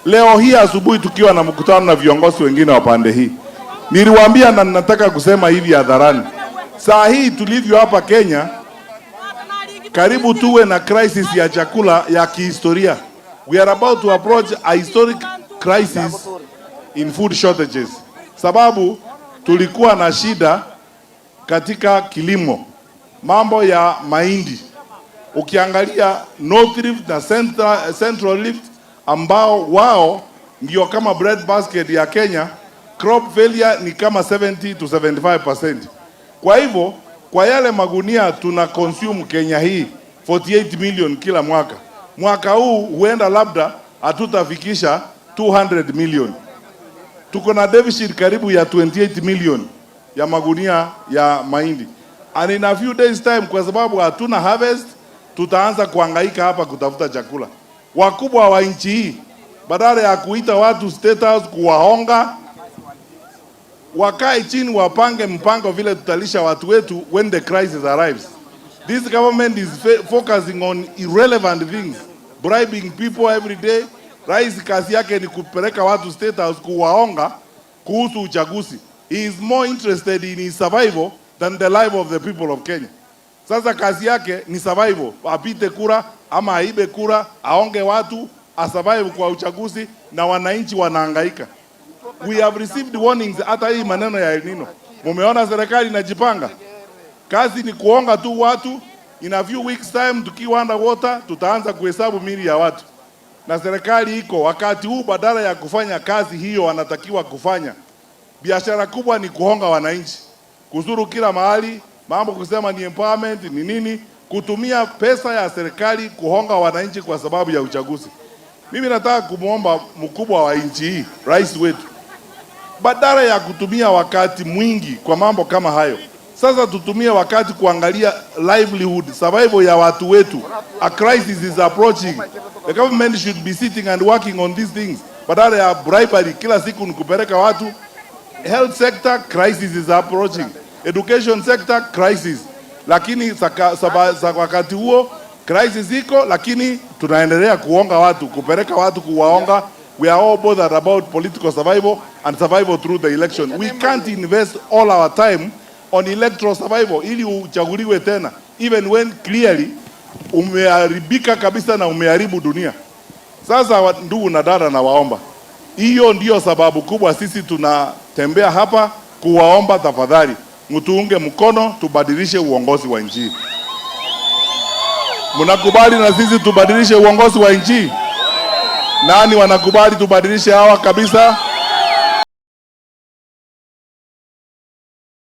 Leo hii asubuhi tukiwa na mkutano na viongozi wengine wa pande hii, niliwaambia na nataka kusema hivi hadharani, saa hii tulivyo hapa Kenya, karibu tuwe na crisis ya chakula ya kihistoria. We are about to approach a historic crisis in food shortages, sababu tulikuwa na shida katika kilimo, mambo ya mahindi. Ukiangalia North Rift na Central Rift ambao wao ndio kama bread basket ya Kenya, crop failure ni kama 70 to 75%. Kwa hivyo kwa yale magunia tuna consume Kenya hii 48 million kila mwaka, mwaka huu huenda labda hatutafikisha 200 million. Tuko na deficit karibu ya 28 million ya magunia ya mahindi, and in a few days time, kwa sababu hatuna harvest, tutaanza kuhangaika hapa kutafuta chakula. Wakubwa wa nchi hii badala ya kuita watu State House kuwahonga, wakae chini wapange mpango vile tutalisha watu wetu when the crisis arrives. This government is focusing on irrelevant things, bribing people every day. Rais kazi yake ni kupeleka watu State House kuwahonga kuhusu uchaguzi. He is more interested in his survival than the life of the people of Kenya. Sasa kazi yake ni survival, apite kura ama aibe kura, aonge watu, asurvive kwa uchaguzi, na wananchi wanahangaika. We have received warnings, hata hii maneno ya El Nino. Mumeona serikali inajipanga, kazi ni kuonga tu watu. In a few weeks time tukiwa underwater, tutaanza kuhesabu miili ya watu, na serikali iko wakati huu, badala ya kufanya kazi hiyo wanatakiwa kufanya. Biashara kubwa ni kuhonga wananchi, kuzuru kila mahali, mambo kusema ni empowerment ni nini, kutumia pesa ya serikali kuhonga wananchi kwa sababu ya uchaguzi. Mimi nataka kumwomba mkubwa wa nchi hii, rais wetu, badala ya kutumia wakati mwingi kwa mambo kama hayo, sasa tutumie wakati kuangalia livelihood, survival ya watu wetu. A crisis is approaching. The government should be sitting and working on these things, badala ya bribery kila siku ni kupeleka watu. Health sector crisis is approaching, education sector crisis, lakini wakati huo crisis iko, lakini tunaendelea kuonga watu, kupeleka watu kuwaonga. We are all bothered about political survival and survival through the election. We can't invest all our time on electoral survival ili uchaguliwe tena, even when clearly umeharibika kabisa na umeharibu dunia. Sasa ndugu na dada, nawaomba, hiyo ndiyo sababu kubwa sisi tunatembea hapa kuwaomba, tafadhali mtuunge mkono tubadilishe uongozi wa nchi. Mnakubali na sisi tubadilishe uongozi wa nchi? Nani wanakubali tubadilishe hawa kabisa?